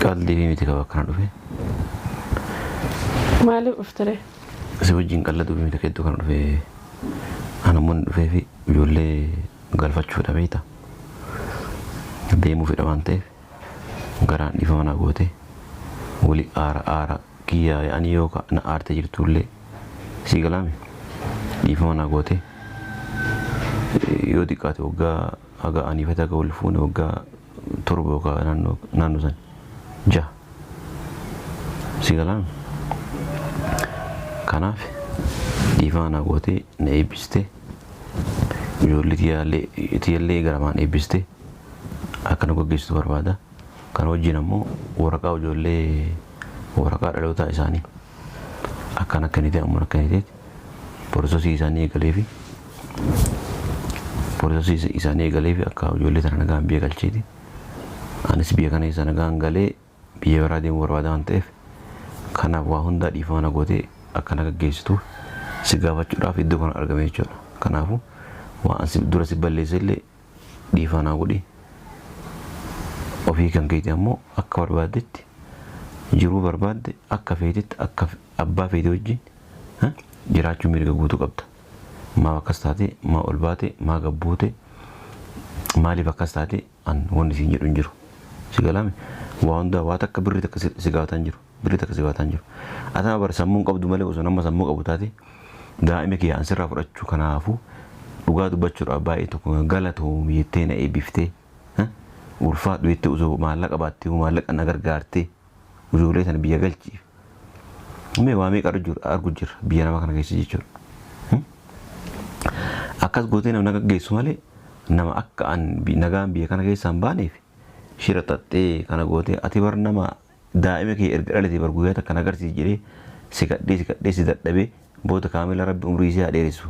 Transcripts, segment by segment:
Qaldii fi miti qaba akkana dhufe. Maaliif dhuftire? Si wajjin qalladuu fi miti akka iddoo kana dhufe. Ana immoo inni dhufee fi ijoollee galfachuudha beekta. Deemuu fedha waan ta'eef garaan dhiifama naa goote wali aara aara kiyyaa yaa'anii yoo na aarte jirtullee sii galaame dhiifama naa goote yoo xiqqaate waggaa haga aniifate haga wal fuune waggaa 7 yookaan naannoo naannoo san 6 si galaame kanaaf dhiifama naa gootee na eebbiste ijoollee tiyyallee garamaan eebbiste akka nu gaggeessitu barbaada. Kana wajjin ammoo waraqaa ijoollee waraqaa dhalootaa isaanii akkan akka inni ta'e ammoo akka inni ta'etti porososii isaanii eegalee fi porososii isaanii eegalee fi akka ijoollee tana nagaan biyya galcheeti. Anis biyya kana keessa nagaan galee biyya biraa deemuu barbaada waan ta'eef kanaaf waa hundaa dhiifama na gootee akka na gaggeessituuf si gaafachuudhaaf iddoo kana argame jechuudha. Kanaafuu waan si dura si balleesse illee dhiifama naa godhi. Ofii kan keeti ammoo akka barbaaddetti jiruu barbaadde akka feetetti akka abbaa feete wajjin jiraachuu mirga guutuu qabda. Maaf akkas taate, maa ol baate, maa gad buute, maaliif akkas taate an wanni siin jedhu hin jiru. Si galaame waa hundaa waa takka birrii takka si gaafataa hin jiru. Birrii takka si gaafataa hin jiru. Atama bar sammuu hin qabdu malee osoo nama sammuu qabu taate daa'ima kiyya an sirraa fudhachuu kanaafuu dhugaa dubbachuudhaaf baay'ee tokko galatoomi jettee na eebbiftee ulfaadhu jettee osoo maallaqa baattee maallaqa na gargaartee ijoollee sana biyya galchiif. Mee waa meeqa argu jira biyya nama kana keessa jechuudha. Akkas gootee nama gaggeessu malee nama akka an nagaan biyya kana keessaa hin baaneef shira xaxxee kana gootee ati bar nama daa'ima kee erga dhalate bar guyyaa takka na agarsiisi jedhee si kadhee si kadhee si dadhabee booda kaamila rabbi umrii isii haa dheeressu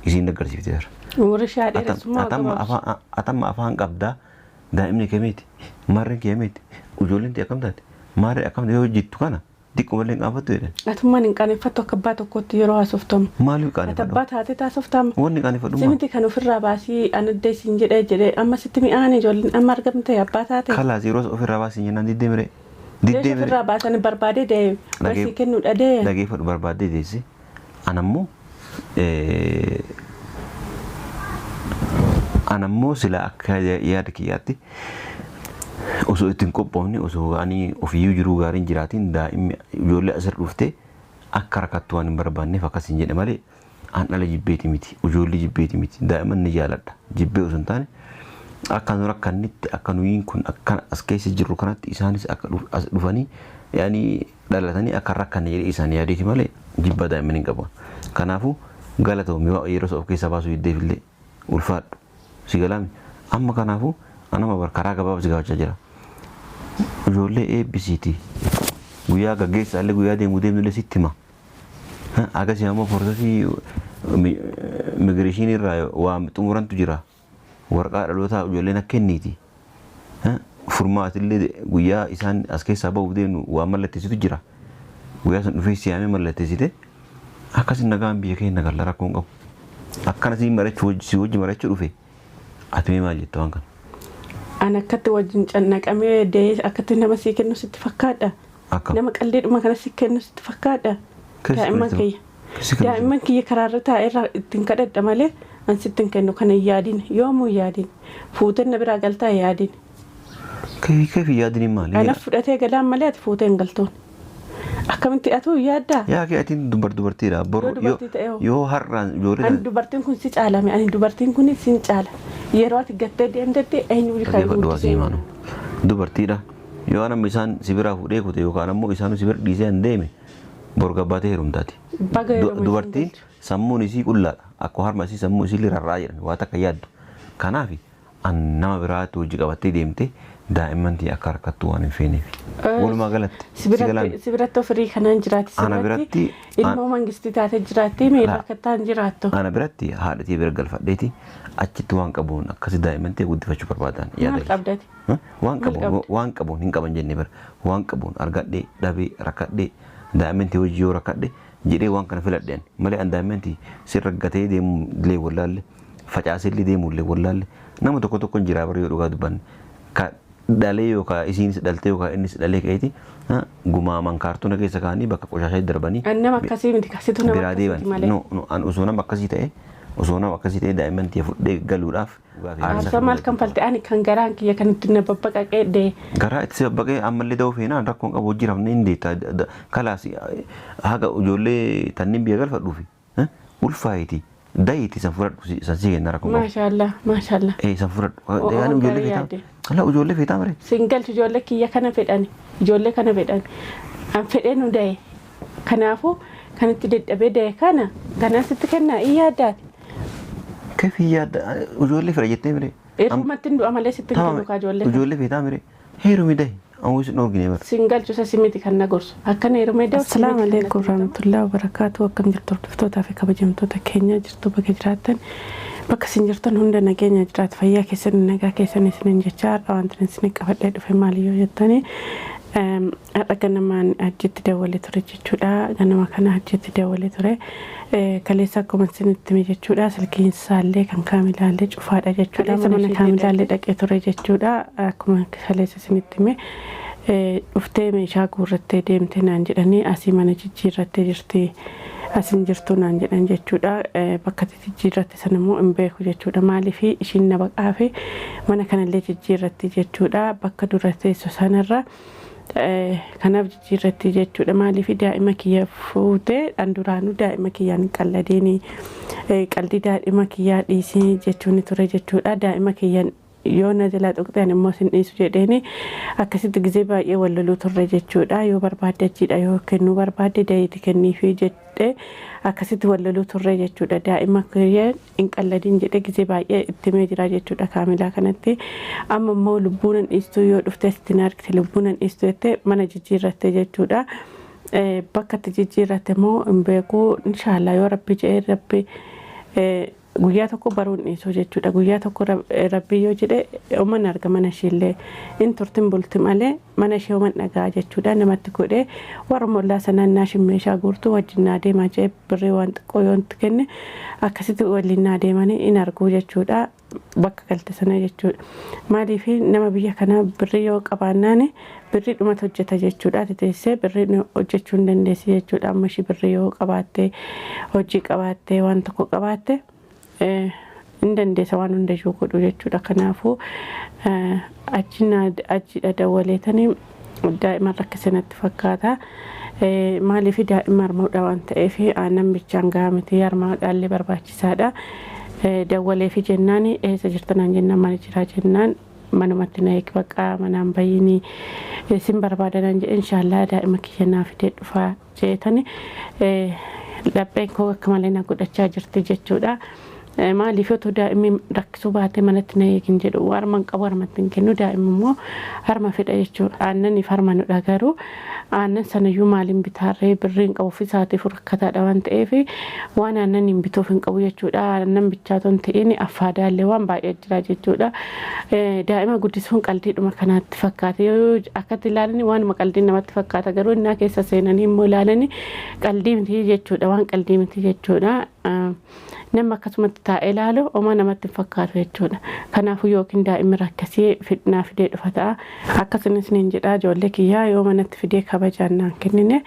isiin agarsiifte bar. Umurii ishee haa dheeressu moo haa Atamma gabaabsu? afaan atamma afaan qabdaa daa'imni kee meeti maarreen kee meeti ijoolleen tee akkam taate maarree akkam yoo jettu kana xiqquma illee hin qaanfattu jedhan. Atummaan hin qaaneffattu akka abbaa tokkootti yeroo haasoftamu. Maaliif Ati qaaneffadhu? abbaa taatee taasoftaama. Wanni qaaneffadhu Si maal? miti kan ofirraa baasii an adda isin jedhee jedhee amma sitti mi'aan ijoolleen amma argamte abbaa taate. Kalaas yeroo ofirraa baasii jennaan diddee miree. Leesha Diddee miree. ofirraa baasanii barbaadee dee basii kennuudha dee. Dhageeffadhu barbaaddee deessi. Anammoo anammoo sila akka yaada kiyyaatti osoo itti hin qophoofne osoo ani ofiyyuu jiruu gaariin jiraatiin daa'imni ijoollee asirra dhuftee akka rakkattu waan hin barbaanneef akkas hin jedhe malee an dhala jibbeeti miti ijoollee jibbeeti miti daa'imman ni jaaladha jibbee osoo hin taane akka nu rakkannetti akka nuyiin kun akka as keessa jirru kanatti isaanis akka as dhufanii yaani dhalatanii akka hin rakkanne jedhee isaan yaadeeti malee jibba daa'imman hin qabu. Kanaafuu galatoomi waa yeroo isa of keessaa baasuu diddeef illee ulfaadhu. Si galaami. Amma kanaafuu anama bar karaa gabaabaa si gaafachaa jira. Ijoollee eebbisiiti. Guyyaa gaggeessaa illee guyyaa deemuu deemnu illee sitti hima. Agasii ammoo porosesii immigireeshinii irraa waa xumurantu jira. Waraqaa dhalootaa ijoolleen akka kenniiti. Furmaatillee guyyaa isaan as keessaa bahuuf deemnu waa mallatteessitu jira. Guyyaa san dhufee siyaamee mallatteessite akkasin nagaan biyya keenya galla rakkoo hin qabu. Akkana siin marachuu si wajji marachuu dhufe ati mee maal jetta waan kana? An akkatti wajjin cannaqamee da'ee akkatti nama sii kennu sitti fakkaadha. Akkam? Nama qaldiidhuma kana si kennu sitti fakkaadha. Keessi Daa'imman kennitu. kiyya. Keessi kennitu. Daa'imman kiyya karaarra taa'e irraa ittiin kadhadha malee an sitti hin kennu kana hin yaadin. Yoomuu hin yaadin. Fuutee na biraa galtaa hin yaadin. Keefi yaadin maali? Ana fudhatee galaan malee ati fuutee hin galtuun. Akkamitti atuu hin yaaddaa? Yaa kee atiin dubartiidha. Boru Yoo dubartii ta'e hoo? yoo har'aan ijoollee Ani dubartiin kun si caalame ani dubartiin kun sin caala. Yeroo ati gattee deemtetti eenyu kan dhaggeeffadhu waa guddisee? si himaanu. Dubartiidha. Yoo an amma isaan si biraa fuudhee kute yookaan ammoo isaan si bira dhiisee an deeme bor gabbaatee heerumtaati. Baga yeroo isin Dubartiin galchu. sammuun isii qullaadha. Akkuma harma isii sammuu isii illee rarra'aa jedhan waa takka yaaddu. Kanaaf an nama biraatti hojii qabattee deemte daa'imman tiyya akka rakkattu waan hin feeneef. Walumaa galatti Si si biratti galaan si biratti ofirii kanaan jiraatti. Si Ana biratti biratti ilmoo mangistii taatee jiraatti mee Laa. rakkattaan jiraattu. Ana biratti haadha tiyya bira galfadheeti achitti waan qabuun akkasi daa'imman tiyya guddifachuu barbaadan yaada Maal kiyya. qabdati? Waan Maal qabuun qabda? waan qabuun hin qaban jenne bara waan qabuun argadhee dhabee rakkadhee daa'imman tiyya hojii yoo rakkadhe jedhee waan kana filadhe ani malee an daa'imman tiyya sirra gatee deemuu illee wallaalle facaasee illee deemuu illee wallaalle nama tokko tokko hin jiraa bara yoo dhugaa dubbanne ka Dhalee yookaan isiinis dhaltee yookaan innis dhalee ka'eeti gumaaman kaartoona keessa kaa'anii bakka qoshaashaa darbanii An nama akkasii miti, kasitu nama biraa deeman. akkasiiti malee. No, no, an osoo nama akkasii ta'e, osoo nama akkasii ta'e daa'imman tiyya fudhee galuudhaaf Aarsaa maal kanfalte? Ani kan garaan kiyya kan itti na babbaqaqee dee. Garaa itti si babbaqee ammallee da'uu feenaan rakkoon qabu, hojii rafne hin deetta. Kalaas, haga ijoollee tanniin biyya galfadhuufi ulfaayiti da'iiti san fudhadhu, san si kenna, rakkoon qabu. Maashaallah, maashaallah. Ee, san fudhadhu. Oo, Ani ijoollee gaarii feetaa. yaadde. Ala ijoollee feetaa mare. Singalchu, ijoollee kiyya kana fedhani. Ijoollee kana fedhani. An fedhee nu da'e. Kanaafuu kan itti dadhabee da'e kana ganaa sitti kennaa in yaaddaati. Kafii yaadda, ijoollee fedha jettee mire. Irrumatti hin du'a malee sitti hin kennu kaa ijoollee kana. Ijoollee feetaa mire. Heerumi da'i. Ammoo isin dhoorgine bara. Singalchu, isa simiti kan na gorsu. Akkana heerumee da'u. Assalaamu alaikum warahmatullahi wabarakaatu. Akkam jirtu hordoftootaa fi kabajamtoota keenya? Jirtu, bakka jiraattan, bakka isin jirtan hunda nageenya jiraatu, fayyaa keessan, nagaa keessan isinin jecha, har'a wanti isin qabadhee dhufe maali yoo jettani, har'a ganamaan hajjitti dawwalee ture jechuudha. Ganama kana hajjitti dawwalee ture. Kaleessa akkuma isinitti hime jechuudha. Silkiin isaallee kan kaamilaallee cufaadha jechuudha. Mana kaamilaallee dhaqee ture jechuudha. Akkuma kaleessa isinitti hime, dhuftee meeshaa guurrattee deemte naan jedhanii, asii mana jijjiirrattee jirti, asin jirtu naan jedhan jechuudha. Bakka itti jijjiirratte sana immoo hin beeku jechuudha. Maaliif ishiin na baqaa fi mana kanallee jijjiirratti jechuudha. Bakka dura teessu sanarra kanaaf jijjiirratti jechuudha. Maaliif daa'ima kiyya fuutee? Dhan duraanuu daa'ima kiyyaan hin qalladeeni, qaldii daa'ima kiyyaa dhiisii jechuun ture jechuudha. Daa'ima kiyyaan yoo na jalaa tuqxan immoo sin dhiisu jedheeni akkasitti gizee baay'ee wal loluu turre jechuudha. Yoo barbaadde achiidha, yoo kennuu barbaadde da'iiti kenniifii jedhee akkasitti wal loluu turre jechuudha. Daa'ima kiyya hin qalladin jedhee gizee baay'ee itti himee jira jechuudha kaamilaa kanatti. Amma immoo lubbuun hin dhiistuu, yoo dhufte asitti na argite lubbuun hin dhiistu jettee mana jijjiirratte jechuudha. Bakka itti jijjiirratte immoo hin beeku. Inshaallah, yoo Rabbi jedhee, Rabbi guyyaa tokko baruun dhiisuu jechuudha. Guyyaa tokko Rabbi yoo jedhe uman arga. Mana isheellee in turtin bulti malee mana ishee uman dhagaa jechuudha. Namatti godhee warra mollaa sanaan naashin meeshaa guurtuu wajjin naa deemaa jee, birrii waan xiqqoo yoo itti kenne akkasitti waliin naa deemanii in arguu jechuudha. Bakka galte sana jechuudha. Maaliif nama biyya kanaa birrii yoo qabaannaan birrii dhumatu hojjeta jechuudha. Ati teessee birrii hojjechuu hin dandeessi jechuudha. Amma ishii birrii yoo qabaatte, hojii qabaatte, waan tokko qabaatte, hin dandeessa waan hundayyuu godhu jechuudha. Kanaafuu achiidha dawwaleetanii daa'ima rakkise natti fakkaata. Maaliif daa'ima harmuudha waan ta'eef aannan bichaan gahaa miti, harmaadhaallee barbaachisaadha. Dawwaleefi jennaan, eessa jirta naan jennaan, mana jiraa jennaan, manumatti na eegi, bakka manaan bayyini, sin barbaada naan jedhe. Inshaallah daa'ima kiyya naa fidee dhufaa jeetani lapheen koo akka malee na godhachaa jirti jechuudha. Maaliif otoo daa'imni rakkisuu baatee manatti na eegin jedhu, harma hin qabu, harmatti hin kennu, daa'imni immoo harma fedha jechuudha. Aannaniif harma nudha, garuu aannan sanayyuu maaliin bitaarree? Birrii hin qabu, isaatiif rakkataadha waan ta'eef waan aannan hin bituuf hin qabu jechuudha. Aannan bichaatoo hin ta'in affaadaallee waan baay'ee jira jechuudha. Daa'ima guddisuun qaldiidhuma kanaatti fakkaata. Yoo akkatti ilaalani waanuma qaldii namatti fakkaata, garuu innaa keessa seenanii immoo ilaalani qaldii miti jechuudha, waan qaldii miti jechuudha. Nama akkasumatti taa'ee ilaalu homaa namatti hin fakkaatu jechuudha. Kanaafuu yookiin daa'imni rakkasee naa fidee dhufa ta'a. Akkasumas niin jedhaa, ijoollee kiyyaa yoo manatti fidee kabajaan naan kennine,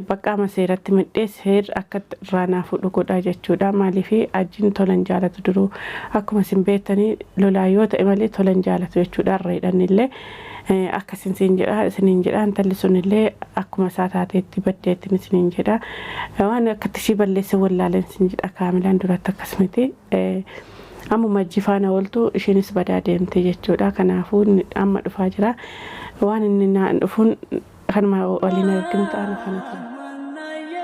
bakka ama seeratti midhee seerri akka irraa naa fuudhu godhaa jechuudha. Maaliif ajiin tolan jaalatu duruu, akkuma isin beektanii, lolaa yoo ta'e malee tolan jaalatu jechuudha. Harreedhaan illee akkasin siin jedha, isiniin jedha. Intalli sunillee akkuma isaa taateetti baddeettiin isiniin jedha. Waan akkatti ishii balleesse wallaaleen isin jedha. Kaamilaan duratti akkas miti. Ammuma ijji faana ooltu ishiinis badaa deemte jechuudha. Kanaafuu amma dhufaa jira. Waan inni naan dhufuun kanuma waliin arginu ta'an kana ture.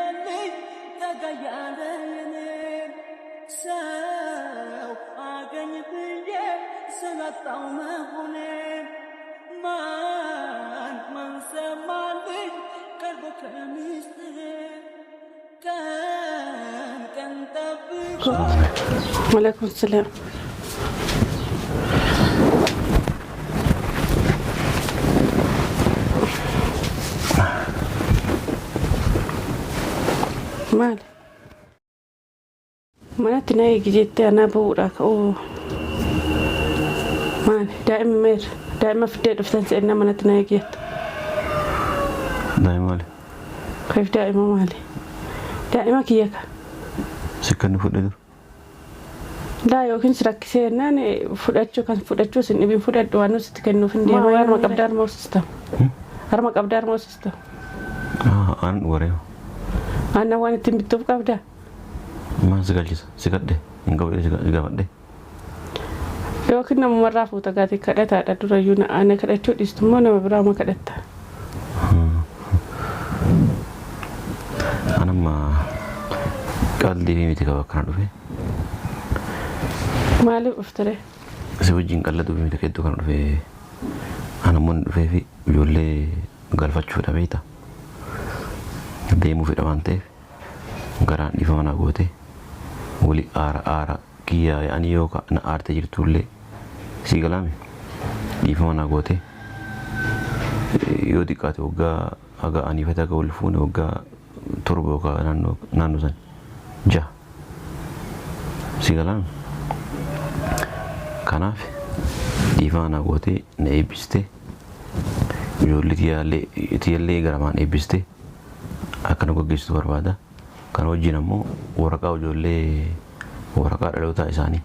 Waalaikum salaam. Maali? Manatti na eegi jettee anaa ba'uudhaa ka'uu maali? Daa'imni meera? Daa'ima fiddee dhuftan se'ennaa manatti na eeggattu. Daa'ima maali? Kayif daa'ima maali? Daa'ima kiyya ka. Sikkanni fudhee dur. Laa yookiin si rakkisee jennaan fudhachuu kan fudhachuu sin dhibin fudhadhu waan sitti kennuuf hin deema. Harma qabdaa harma hoosista. Harma qabdaa harma hoosista. Aan waree. Aannan waan ittiin bittuuf qabdaa? Maal si galchisa? Si kadhe hin qabu si gaafadhe. Yookiin namumarraa fuuta gaati kadhataadha durayyuu ana kadhachuu dhiistu immoo nama biraa ma kadhatta. Anamma qaldii fi miti qaba akkana dhufe. Maaliif dhuftire? Si wajjin qalladuu fi miti hedduu kana dhufe. Anammoo inni dhufee fi ijoollee galfachuudha beekta. Deemuu fedha waan ta'eef garaan dhiifama naa goote wali aara aara kiyyaa yaa'anii yoo na aarte jirtullee sii galaame dhiifama naa goote yoo xiqqaate waggaa haga aniifate haga wal fuune waggaa 7 yookaan naannoo san 6 sii galaame. Kanaaf dhiifama naa gootee na eebbiste ijoollee tiyyaallee garamaan eebbiste akka nu gaggeessitu barbaada. Kana wajjin ammoo waraqaa ijoollee waraqaa dhalootaa isaanii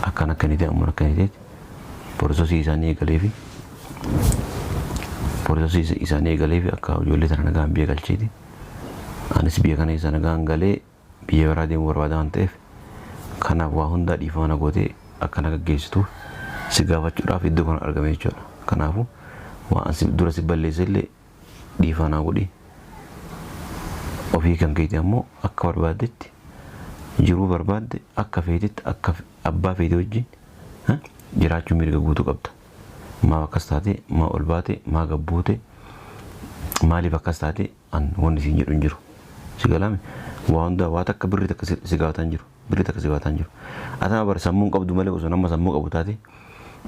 akkana akka inni ta'e ammoo akka inni ta'etti porososii isaanii eegalee fi porososii isaanii eegalee fi akka ijoollee tana nagaan biyya galcheeti. Anis biyya kana keessa nagaan galee biyya biraa deemuu barbaada waan ta'eef kanaaf waa hundaa dhiifama na gootee akka na gaggeessituuf si gaafachuudhaaf iddoo kana argame jechuudha. Kanaafuu waan dura si balleesse illee dhiifama naa godhi. Ofii kan keeti ammoo akka barbaaddetti jiruu barbaadde akka feetetti akka abbaa feete wajjin jiraachuu mirga guutuu qabda. Maaf akkas taate, maa ol baate, maa gabbuute, maaliif akkas taate an wanni siin jedhu hin jiru. Si galaame waa hundaa waa takka birri takka si gaafataa hin jiru. Birri takka si gaafataa hin jiru. Atama bara sammuu hin qabdu malee osoo nama sammuu qabu taate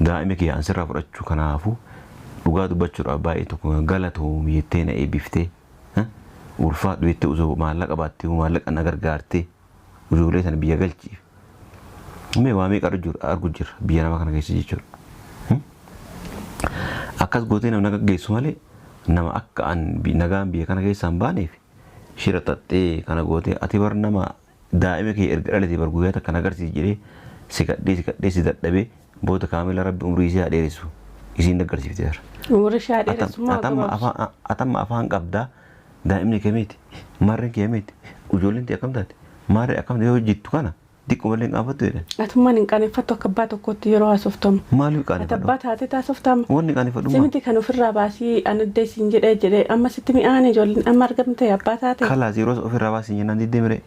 daa'ima kee an sirraa fudhachuu kanaafuu dhugaa dubbachuudhaaf baay'ee tokko galatoomi jettee na eebbiftee ulfaadhu jettee osoo maallaqa baattee maallaqa na gargaartee ijoollee sana biyya galchiif. Mee waa meeqa argu jira biyya nama kana keessa jechuudha. Akkas gootee nama gaggeessu malee nama akka an nagaan biyya kana keessaa hin baaneef shira xaxxee kana gootee ati bar nama daa'ima kee erga dhalate bar guyyaa takka na agarsiisi jedhee si kadhee si kadhee si dadhabee booda kaamila rabbi umrii isii haa dheeressu isiin agarsiifte jira. Umurii ishee haa dheeressu moo gabaabsu? Atamma afaan qabdaa daa'imni kee miti marreen kee miti ijoolleen tee akkam taate maarree akkam yoo jettu kana xiqqoo malee hin qaafattu jedhan. Atummaan hin qaaneffattu akka abbaa tokkootti yeroo haasoftamu. Maaliif Ati qaaneffadhu? abbaa taatee taasoftamu. Wanni qaaneffadhu maal? Simiti kan ofirraa baasii an adda isin jedhee jedhee amma sitti mi'aan ijoolleen amma argamte abbaa taate. Kalaas yeroo ofirraa baasii jennaan diddee miree.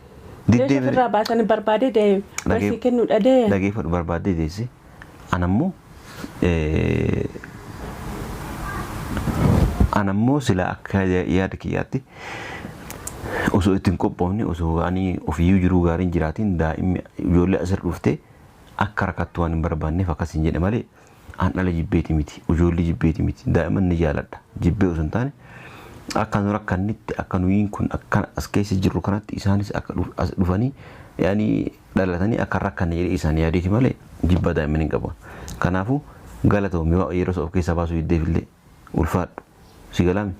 Deesha Diddee miree. ofirraa baasanii barbaadee deeme. Basii kennuudha dee. Dhageeffadhu barbaaddee deessi. Anammoo anammoo sila akka yaada kiyyaatti osoo ittiin qophoofne osoo ani ofiiyyuu jiruu gaariin jiraatiin daa'imni ijoollee asirra dhuftee akka rakkattu waan hin barbaanneef akkas hin jedhe malee an dhala jibbeeti miti ijoollee jibbeeti miti daa'imman ni jaaladha jibbee osoo hin taane akka nu rakkannitti akka nuyiin kun akka as keessa jirru kanatti isaanis akka as dhufanii yaani dhalatanii akka rakkanne jedhee isaan yaadeeti malee jibba daa'imman hin qabu. Kanaafuu galatoomi yeroo of keessaa baasuu diddeef illee ulfaadhu si galaami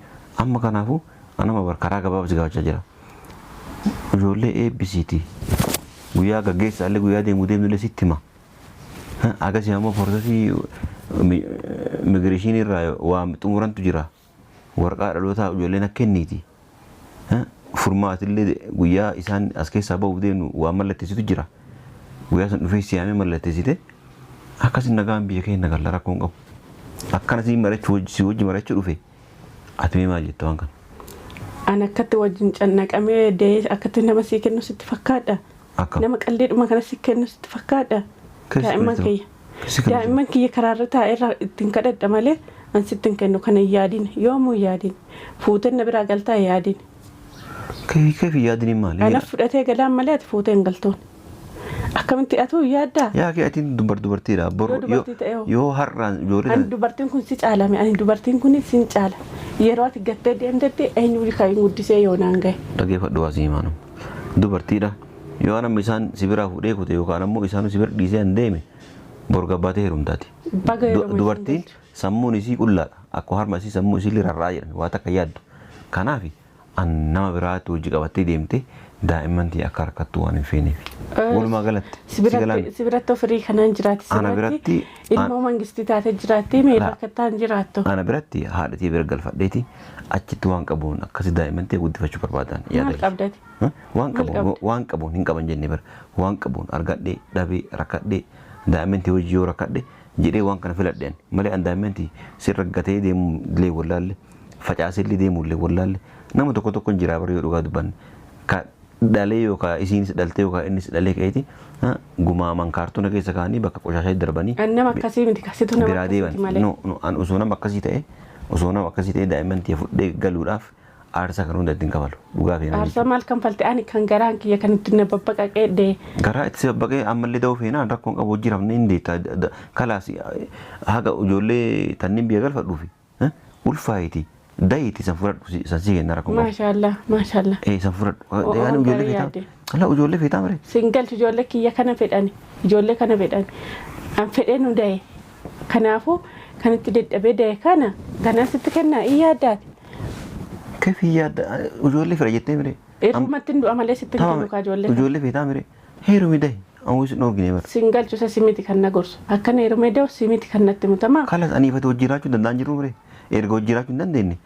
amma kanaafuu anama bar karaa gabaabaa si gaafachaa jira. Ijoollee eebbisiiti guyyaa gaggeessaa illee guyyaa deemuu deemnu illee sitti hima. Akkasii ammoo porosesii immigireeshinii irraa waa xumurantu jira. Waraqaa dhalootaa ijoolleen akka kenniiti. Furmaatillee guyyaa isaan as keessaa bahuuf deemnu waa mallatteessitu jira. Guyyaa san dhufee siyaamee mallatteessite akkasin nagaan biyya keenya galla rakkoo hin qabu. Akkana si marachuu si wajji marachuu dhufe ati mee maal jetta waan kana? An akkatti wajjin cannaqamee dee akkatti nama sii kennu sitti fakkaadha. Akkam? Nama qalleedhuma kana si kennu sitti fakkaadha. Daa'imman kiyya. Daa'imman kiyya karaarra taa'e irraa ittiin kadhadha malee an sitti hin kennu kana hin yaadin yoomuu hin yaadin. Fuutee na biraa galtaa hin yaadin. Kayfi yaadin maali? Anaaf fudhatee galaan malee ati fuutee hin galtuun. Akkamitti atuu hin yaaddaa? Yaa kee atiin dubartiidha. Boru Yoo dubartii ta'e hoo? yoo har'aan ijoollee Ani dubartiin kun si caalame ani dubartiin kun sin caala. Yeroo ati gattee deemtetti eenyu kan guddisee yoo naan gahe. Dhageeffadhu waa si himaanum. Dubartiidha. Yoo anamma isaan si biraa fuudhee kute yookaan ammoo isaan si bira dhiisee an deeme bor gabbaatee heerumtaati. Dubartiin sammuun isii qullaadha. Akkuma harma isii sammuu isii rarra'aa jedhan waa takka yaaddu. Kanaaf an nama biraatti hojii qabattee deemte daa'imman tiyya akka rakkattu waan hin feeneef. Walumaa galatti. Si biratti ofirii kanaan jiraatti. Ana biratti ilmoo mangistii taatee jiraatti mee rakkattaan jiraattu. Ana biratti haadha tiyya bira galfadheeti achitti waan qabuun akkasi daa'imman tiyya guddifachuu barbaadan. Maal qabdati? Waan qabuun hin qaban jennee bara waan qabuun argadhee dhabee rakkadhee daa'imman tiyya hojii yoo rakkadhe jedhee waan kana filadheen malee an daa'imman tiyya sirra gatee deemu illee wallaalle facaasee illee deemu illee wallaalle nama tokko tokko hin jiraa bara yoo dhugaa dubbanne ka dhalee yookaan isiinis dhaltee yookaan innis dhalee ka'eeti gumaaman kaartoona keessa kaa'anii bakka qoshaashaa darbanii. Nama akkasii miti kasitu nama akkasiiti malee. No an osoo nama akkasii ta'e osoo nama akkasii ta'e daa'imman tiyya fudhee galuudhaaf aarsaa kan hunda ittiin kafalu dhugaa feena. Aarsaa maal kanfalte ani kan garaan kiyya kan ittiin na babbaqaqee dee. Garaa itti si babbaqee ammallee da'uu feenaan rakkoon qabu hojii rafne hin deetta kalaas haga ijoollee tanniin biyya galfadhuufi ulfaayiti. Dayti san fudhadhu san si kenna rakkoon qabu. Maashaallah maashaallah. San fudhadhu. Ani ijoollee feetaa. Ala ijoollee feetaa mare. Singalchu ijoollee kiyya kana fedhani ijoollee kana fedhani an fedhee nu da'e kanaafuu kan itti dadhabee da'e kana ganaa sitti kennaa in yaaddaati. Kafii yaadda ijoollee fedha jettee mire. Irrumatti hin du'a malee sitti hin kennu kaa ijoollee. Ijoollee feetaa mire heerumi da'i ammoo isin dhoorgine bara. Singalchu isa simiti kan na gorsu akkana heerumee da'u simiti kan natti mutamaa. Kalas ani ifate hojii jiraachuu danda'an jiru mire erga hojii jiraachuu hin dandeenye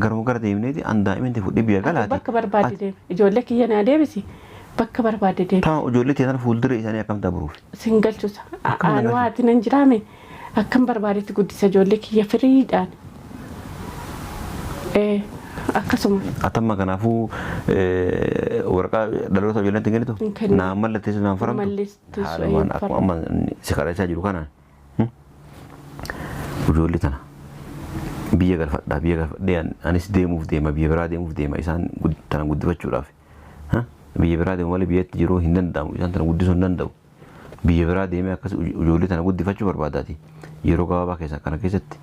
garuu gara deemneeti an daa'imman ta'e fudhee biyya galaati. Bakka barbaade deeme ijoollee kiyya naa deebisi bakka barbaade deeme. Taa ijoollee ta'an fuuldura isaanii akkam ta'a Singalchusa aan waati nan jiraame akkam barbaadetti guddisa ijoollee kiyya firiidhaan. Akkasuma. Atamma kanaafuu waraqaa dhaloota ijoolleetti hin kennitu? Naa mallatteessu naan faramtu? Haalumaan akkuma amma si kadhachaa jiru kanaan ijoollee tana biyya galfadhaa biyya galfadhee anis deemuuf deema biyya biraa deemuuf deema isaan tana guddifachuudhaaf biyya biraa deemu malee biyyatti jiruu hin danda'amu isaan tana guddisuu hin danda'u biyya biraa deemee akkas ijoollee tana guddifachuu barbaadaati yeroo gabaabaa keessa kana keessatti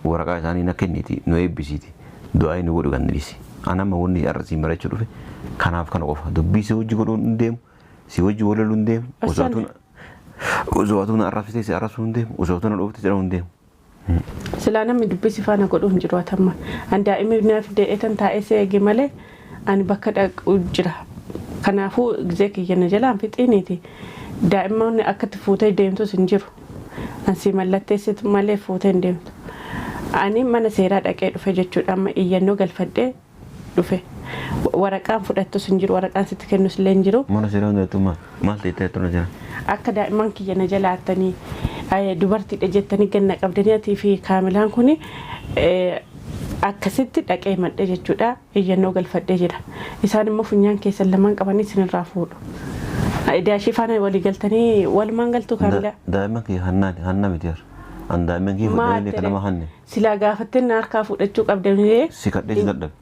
waraqaa isaanii na kenniti nu eebbisiiti du'aa nu godhu kan dhiisi an amma wanni har'a siin barachuu dhufe kanaaf kana qofa dubbii si hojii godhuu hin deemu si hojii walaluu hin deemu osoo atuu na arrabsitee si arrabsuu hin deemu osoo atuu na dhooftee si dhahuu hin deemu. Silaa namni dubbii si faana godhuu hin jiru atamma. An daa'imni naaf dee'etan taa'ee si eege malee ani bakka dhaqu jira. Kanaafuu gizee kiyya na jalaan fixiiniiti. Daa'imman akkatti fuutee deemtus hin jiru. An si mallatteessitu malee fuutee hin deemtu. Ani mana seeraa dhaqee dhufe jechuudha amma iyyannoo galfadhee dhufe. Waraqaan fudhattus hin jiru waraqaan sitti kennus illee hin jiru. Mana seeraa hundattuu maal ta'e ta'e jira? Akka daa'imman kiyya na jalaattanii dubartiidha jettanii ganna qabdanii atii fi kaamilaan kun akkasitti dhaqee madhe jechuudha iyyannoo galfadhee jira. Isaan immoo funyaan keessan lamaan qabanii isinirraa fuudhu. Daashii faana walii galtanii walumaan galtuu kaamilaa. Daa'imman kiyya hanna miti yaa. An daa'imman kiyya fudhanii kan nama hanne. Silaa gaafattee na harkaa fudhachuu qabdanii. Si kadhee si dadhabe.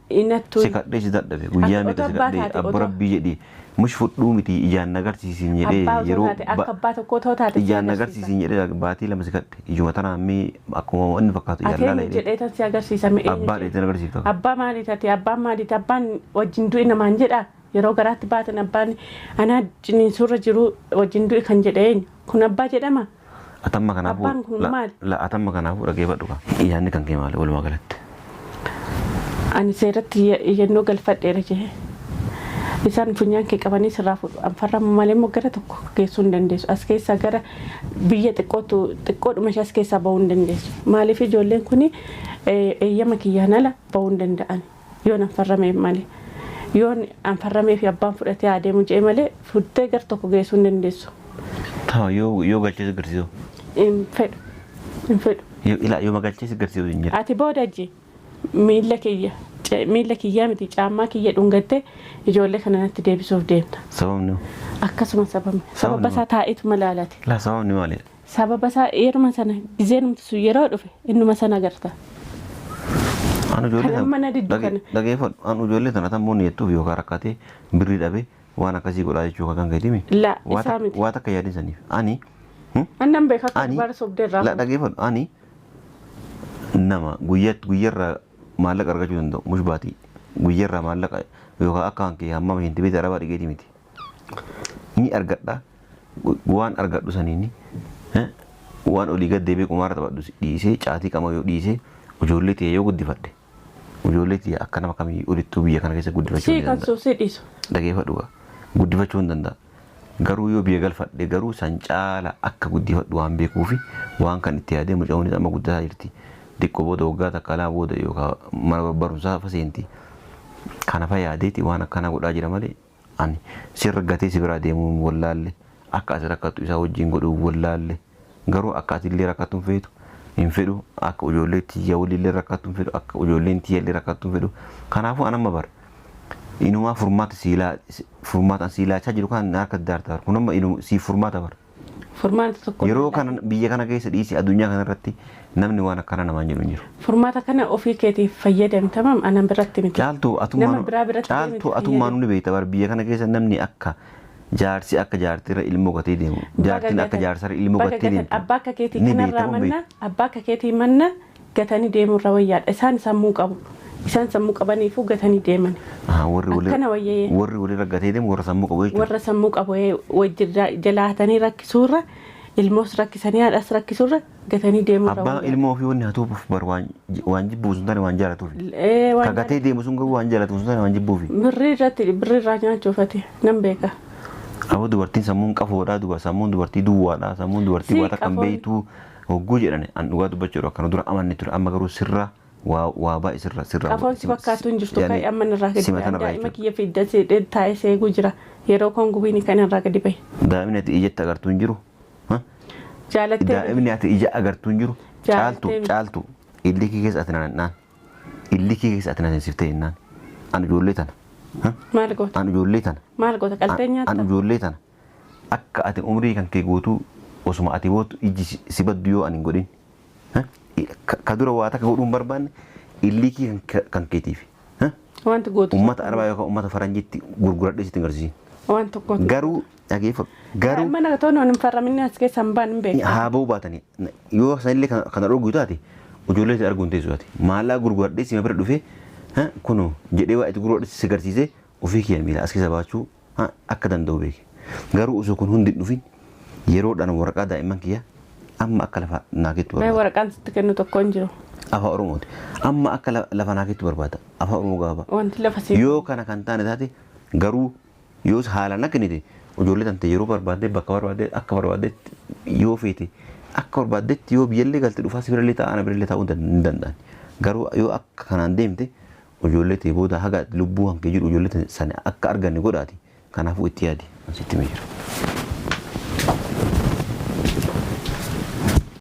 Si kadhee si dadhabe guyyaa meeqa si kadhee abbo rabbii jedhii mush fudhuu miti ijaan na agarsiisin jedhee yeroo akka abbaa tokkoo ta'uu taate ijaan na agarsiisin jedhee baatii lama si kadhe ijuma tanaa mee akkuma inni fakkaatu ijaan laala jedhee. Jedhee tan si agarsiisa mee Abbaa dheetan agarsiifta. Abbaa maalii taate abbaan maalii taate abbaan wajjin du'i namaan jedha yeroo garaatti baatan abbaan anaa ciniinsuurra jiru wajjin du'i kan jedhe eenyu kun abbaa jedhama. Atamma kanaafuu Abbaan kun maali? La atamma kanaafuu dhageeffadhu kaa. Yaadni kan kee maali walumaa galatti? Ani seeratti iyyannoo galfadheera jee. Isaan funyaan kee qabanii sirraa fuudhu. Anfarrama malee immoo gara tokko geessuu hin dandeessu. As keessaa gara biyya xiqqootu xiqqoodhuma ishee as keessaa bahuu hin dandeessu. Maaliif ijoolleen kun eeyyama kiyyaan ala bahuu hin danda'an. Yoon anfarrameef malee. Yoon anfarramee fi abbaan fudhatee adeemu jee malee futtee gara tokko geessuu hin dandeessu. Taa yoo galchee si agarsiisu. Hin fedhu. Hin fedhu. Ilaa yoo magalchee si agarsiisu hin jira. Ati booda ji miilla kiyya miilla kiyyaa miti caammaa kiyya dhungattee ijoollee kana natti deebisuuf deemta. Sababni Akkasuma sababni. Sababa isaa taa'eetu malaalate. Laa sababni maali? Sababa isaa yeruma sana gizeenumti sun yeroo dhufe innuma sana agarta. An ijoollee Kan amma na diddu kana. Dhageeffadhu an ijoollee tana tan moonni jettuuf yookaan rakkatee birrii dhabee waan akkasii godhaa jechuu kan keetimi. La isaa miti. Waa takka yaadin saniif ani. Annan beeka akka dubara sobdee irraa. La dhageeffadhu ani nama guyyarraa maallaqa argachuu danda'u mush baatii guyyarraa maallaqa yookaan akka hankee hammama hin tibeeti arabaa dhigeeti miti. Ni argadha waan argadhu saniini Waan olii gad deebi'ee qumaara taphadhu dhiisee, caatii qama yoo dhiisee, ijoollee tiyya yoo guddifadhe, ijoollee tiyya akka nama kamii olittuu biyya kana keessa guddifachuu Sii ni kan danda'a. suusii dhiisu. Dhageeffadhu gaa. Guddifachuu hin danda'a. Garuu yoo biyya galfadhe garuu san caala akka guddifadhu waan beekuufi waan kan itti yaadee mucoonis amma guddataa jirti. Xiqqoo booda, waggaa takka lama booda yookaan mana barumsaa fa seenti. Kana fa yaadeeti waan akkanaa godhaa jira malee ani sirra gatee si biraa deemuu hin wallaalle, akka ati rakkattu isaa wajjin godhuu hin wallaalle. Garuu akka ati illee rakkattu hin feetu, hin fedhu, akka ijoollee tiyya waliillee rakkattu hin fedhu, akka ijoolleen tiyya illee rakkattu hin fedhu. Kanaafuu an amma bar inumaa furmaata siilaa furmaata an siilaachaa jiru kan harka daarta bar kun amma inuma siif furmaata bar. Furmaata tokko. Yeroo kana biyya kana keessa dhiisi, addunyaa kana irratti namni waan akkana namaan jedhu hin jiru. Furmaata kana ofii keetiif fayyadami, tamam, anan biratti miti. Caaltuu Nama atummaan biraa biratti Caaltuu deemiti. Atummaan ni beekta bar, biyya kana keessa namni akka jaarsi akka jaartiirra ilmoo gatee deemu, jaartiin akka jaarsarra ilmoo Baga gattee gatan deemtu. Abbaa akka keetii Ni kanarraa beekta moo manna beekta? Abbaa akka keetii manna gatanii deemurra wayyaadha. Isaan sammuu qabu. Isaan sammuu qabaniifuu gatanii deeman. Aha, warri walirra Akkana wayyee. Warri walirra gatee deemu warra sammuu qabu jechuudha. Warra sammuu qabu wajjin jalaatanii rakkisuurra, ilmoos rakkisanii haadhas rakkisuurra, gatanii deemurra Abbaa wayyaadha. ilmoo ofii wanni hatuuf bar waan jibbuuf sun taane waan jaalatuuf. Waan Ka gatee deemu sun garuu waan jaalatuuf sun taane waan jibbuufi. Birrii irratti birrii irraa nyaachuufati nan beeka. Aboo, dubartiin sammuun qafoodha, duba sammuun dubartii duwwaadha, sammuun dubartii Si waa takka hin qafoon. beektu hogguu jedhani an dhugaa dubbachuudha akkana dura amanne ture, amma garuu sirra waa baay'ee sirra sirra. Qafoon si fakkaatu hin jirtu kai amma irraa gadi Sima bahe. tanarraa Daa'ima jechuudha. kiyya fidda taa'ee seeguu jira. Yeroo koon gubiini kan irraa gadi bahe. Daa'imni ati ijatti agartuu hin jiru. Ha? Jaalattee Daa'imni ati ija agartuu hin jiru. Caaltu Jaalattee miti. Caaltu, illikii keessa ati naan illikii keessa ati na seensifte jennaan an ijoollee tana. Ha? Maal goota? An ijoollee tana. Maal goota? Qaltee An nyaatta? ijoollee tana akka ati umrii kan kee guutuu osuma ati bootu iji si baddu yoo ani hin godhin. Ha? Ka dura waa takka godhuu hin barbaanne illikii kan keetiif. Ha? Wanti gootu. Ummata arabaa yookaan ummata faranjiitti gurguradhee sitti hin agarsiisin. Waan tokko. Garuu dhageeffadhu. Garuu Mana toon hin farraminni as keessa hin baan hin beeku. Haa ba'uu baatanii yoo sanillee kana dhorgu taate ijoollee si arguu hin teessu taate maallaa gurguradhee sima bira dhufee kunoo jedhee waa itti gurguradhee si agarsiisee ofii kiyya miila as keessa baachuu akka danda'u beeke. Garuu osoo kun hundi hin dhufin yeroodhaan waraqaa daa'imman kiyya amma akka lafa naa kettu Mee barbaada. Waraqaan sitti kennu tokko hin jiru. Afaan Oromooti. Amma akka lafa naa kettu barbaada. Afaan Oromoo gaafa. Wanti lafa si. Yoo kana kan taane taate garuu, yoo haalaan akka inni ijoollee tante yeroo barbaadde, bakka barbaadde, akka barbaaddetti yoo feete, akka barbaaddetti yoo biyyallee galte dhufaa si birallee taa'aa, ana birallee taa'uu hin danda'an. Garuu yoo akka kanaan deemte ijoollee ta'e booda haga lubbuu hankee jiru ijoollee sana akka arganne godhaati. Kanaafuu itti yaadi. Asitti himee jira.